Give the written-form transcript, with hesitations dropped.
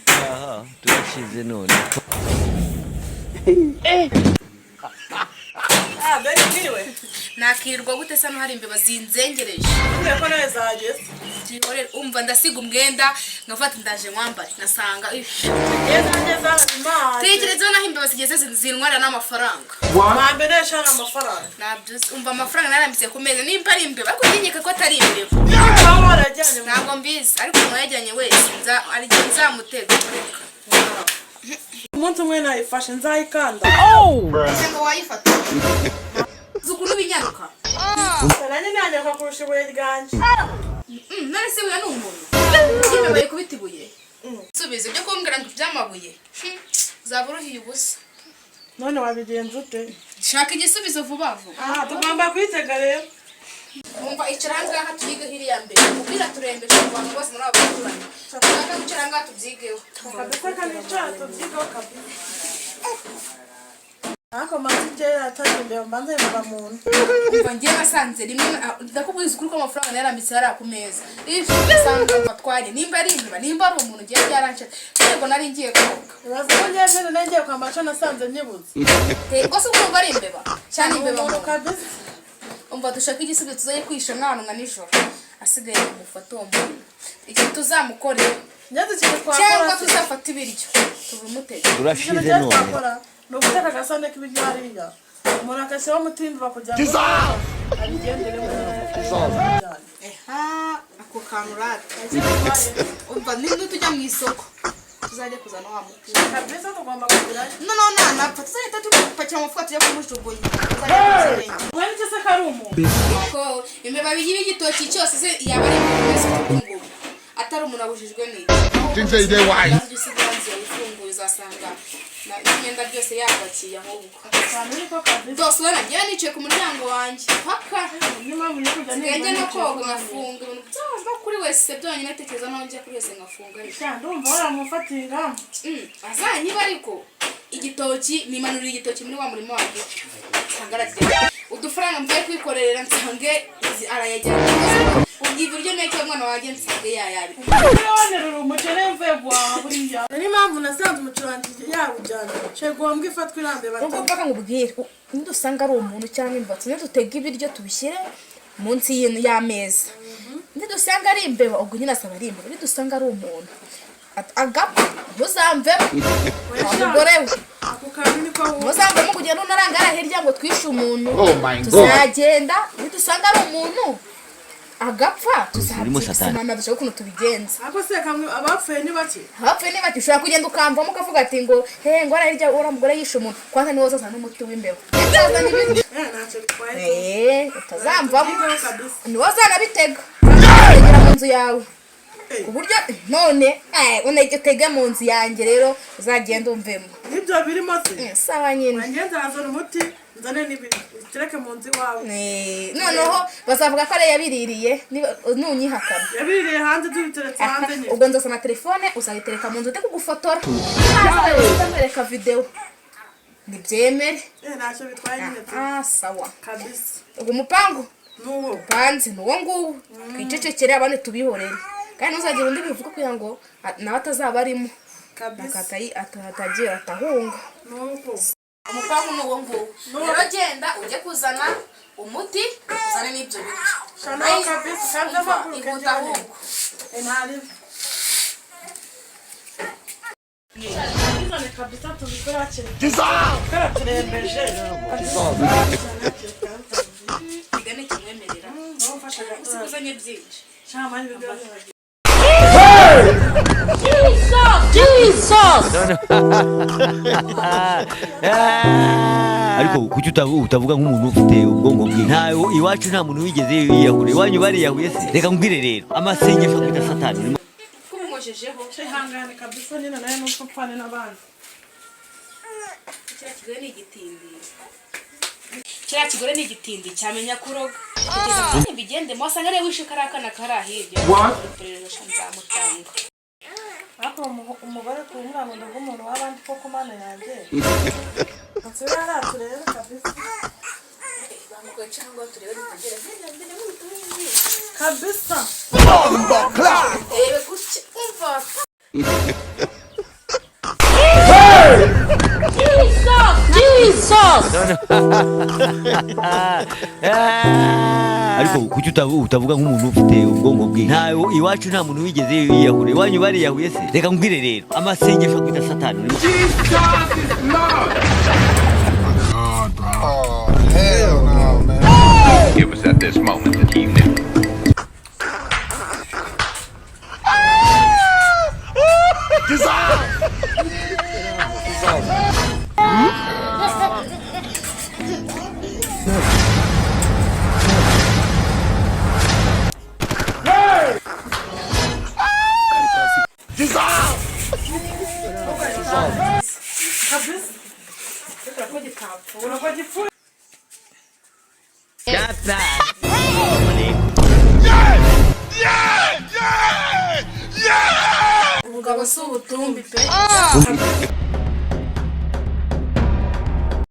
Aha, turashize none. Ah, beri mwiriwe. Nakirirwa gute se? Hano hari imbeba zinzengereje. Mbwiye ko nawe zahageze. Byihorere. Umva, ndasiga umwenda ngafata, ndaje nkwambare, ngasanga ish. Ngeze ngeze hano imaje. Tekereza naho imbeba zigeze zintwarira n'amafaranga. Mwambe neshana amafaranga. Nabyo umva, amafaranga narambitse ku meza, nimba ari imbeba, ariko ntinyeka ko atari imbeba. Aho warajyanye mu Ntabwo mbizi, ariko umuntu wayajyanye wese hari igihe nzamutega, reka. Umunsi umwe nayifashe nzayikanda. Ese ngo wayifata uzi ukuntu binyaruka? Nanjye nanyaruka kurusha ibuye ryanjye. None se ibuye ni umuntu? Imbeba yikubita ibuye? Subiza ibyo kumbwira ngo iby'amabuye. Uzaba uruhiye ubusa. None wabigenza ute? Shaka igisubizo vuba vuba. Aha tugomba kwitega rero. Wumva, icara aha ngaha tuyigeho iriya mbere, umupira turembeje mu bantu bose muri abo baturanyi. Shaka kwicara aha ngaha tubyigeho. Kabisa, kanicara tubyigeho kabisa. Ariko manzi njyewe yataye imbeba, mbanza imbeba muntu. Umva, ngiye nasanze rimwe ndakubwiza ukuri ko amafaranga yarambitse hariya ku meza. Ifi nsanga batware, nimba ari imbeba, nimba ari umuntu, ngiye byaranshatse, yego nari ngiye koga. Ibaze ko ngiye mbere nari ngiye kwambara co nasanze nyibuze. Ubwo se urumva ari imbeba cyane, imbeba Umuntu muntu. Kabisa. Umva, dushaka igisubizo, tuzajye kwihisha nk'ahantu nka nijoro, asigaye kumufata uwo muntu, icyo tuzamukorera Ngeze ikintu twakora cyangwa tuzafata ibiryo tubimutege. Ikintu Turashize cyo none. twakora ni uguteka agasahane k'ibiryo hariya, umuntu agashyiraho umuti w'imbeba kugira ngo abigenderemo. Eha, ako kantu rata. Umva, nitujya mu isoko tuzajya kuzana wa muti. Kabisa, tugomba kugerayo. Noneho nanapfa tuzahita tupakira umufuka tujya kumujugunya, tuzajya kumusenga. Mwene icyo se ko ari umuntu? Ko imbeba bigira igitoki cyose se yaba ari umuntu wese ufite ubungubu, atari umuntu abujijwe n'iki? Things say they wise. Uzajya usiga inzu yawe ifunguye, uzasanga n'imyenda byose yapakiye ahubwo. Cyane, niko kabisa. Byose ubona njyewe nicaye ku muryango wanjye paka. Niyo mpamvu uri kujya. Nsigaye no koga ngafunga ibintu byose, no kuri wese byonyine tekereza naho njya kuri wese ngafunga ariko. Sha, ndumva waramufatiye ingamba. Azanyiba, ariko igitoki nimanurira igitoki muri wa murima wanjye, nsanga arakijyana. Udufaranga mvuye kwikorera nsange arayajyana. Ibiryo ntekeye umwana wanjye nsange yayabi. Niba wanerura umuceri mvuye guhaha buriya, niyo mpamvu nasanze umuceri wanjye yawujyana. Shegombwa ifatwa irambe Ubwo batatu. mpaka nkubwire, nidusanga ari umuntu cyangwa imbeba, tuze dutege ibiryo tubishyire munsi y'ameza. Nidusanga ari imbeba, ubwo nyine asaba ari imbeba. Nidusanga ari umuntu agapfa, ntuzamvemo wa mugore we. Ako kantu niko wumva. Ntuzamvemo kugenda unarangara hirya ngo twishe umuntu. Oh my God. Tuzagenda, nidusanga ari umuntu agapfa, Urimo Satani. tuzabyisimana, dushaka ukuntu tubigenza. Ariko se kamwe, abapfuye ni bake. Abapfuye niba ushobora kugenda ukamvamo ukavuga ati ngo he, ngo hariya hirya uriya mugore yishe umuntu. Kwanza niwe uzazana n'umuti w'imbeba, uzazana ibiryo. Eh, ntacyo bitwaye. Utazamvamo. Kabisa. Niwe uzanabitega, utegera mu nzu yawe ku buryo none utege mu nzu yanjye rero, uzagenda umvemo. Nibyo birimo se. Sawa nyine. Wanjye nzazana umuti, nzane n'ibiryo utereke mu nzu iwawe. Noneho bazavuga ko ari yabiririye nunyihakana. Yabiririye hanze, tubiteretse hanze nyine. Ubwo nzasana telefone, uzayitereka mu nzu ute kugufotora, ndamwereka videwo ntibyemere. Eh, ntacyo bitwaye nyine tu. Ah, sawa. Kabisa. Ubwo umupangu N'uwo panze ni uwo nguwo, twicecekere, abandi tubihorere, kandi ntuzagire undi bivuga kugira ngo nawe atazaba arimo. Kabisa. Atagira atahunga. N'uko. Umupangu ni uwo nguwo rero, genda ujye kuzana umuti, uzane n'ibyo biryo. Shana kabisa, kandi amaguruka. Ihuta ahubwo. Eh, ntari bizane kabisa, tubikore hakiri kare kubera turembeje. Igane kimwemerera uzanye byinshi. Shama, ibiryo biragiye. Jesus! Ariko kuki utavuga nk'umuntu ufite ubwonko bwinshi? Nta iwacu nta muntu wigeze yiyahura, iwanyu bariyahuye se? Reka mbwire rero, amasengesho akwita Satani urimo. Kubinkojejeho. Ihangane kabisa nyine, nawe nuko upfane n'abandi. Kiriya kigore ni igitindi, kiriya kigore ni igitindi cyamenya kuroga. Kugeza kandi bigendemo, wasanga ariwe wishe kariya kana kari hirya. Iperereza sha, nzamutanga. Ariko umugore ku ngo ndavuga umuntu w'abandi koko mana yanjye. Nsubira hariya turebe kabisa. Banguka cyangwa turebe dutegereze. Kabisa. Rebe gutya umva. Jesus! Ariko kuki utavuga nk'umuntu ufite ubwonko bwinshi? Nta iwacu nta muntu wigeze yiyahura. Iwanyu bariyahuye se? Reka nkubwire rero, amasengesho akwita Satani. Oh, hell no, man. It was at this moment that he knew. Kabisa. Ko gitapfuye. Ubona ko gipfuye. Data. Umugabo si ubutumbi pe.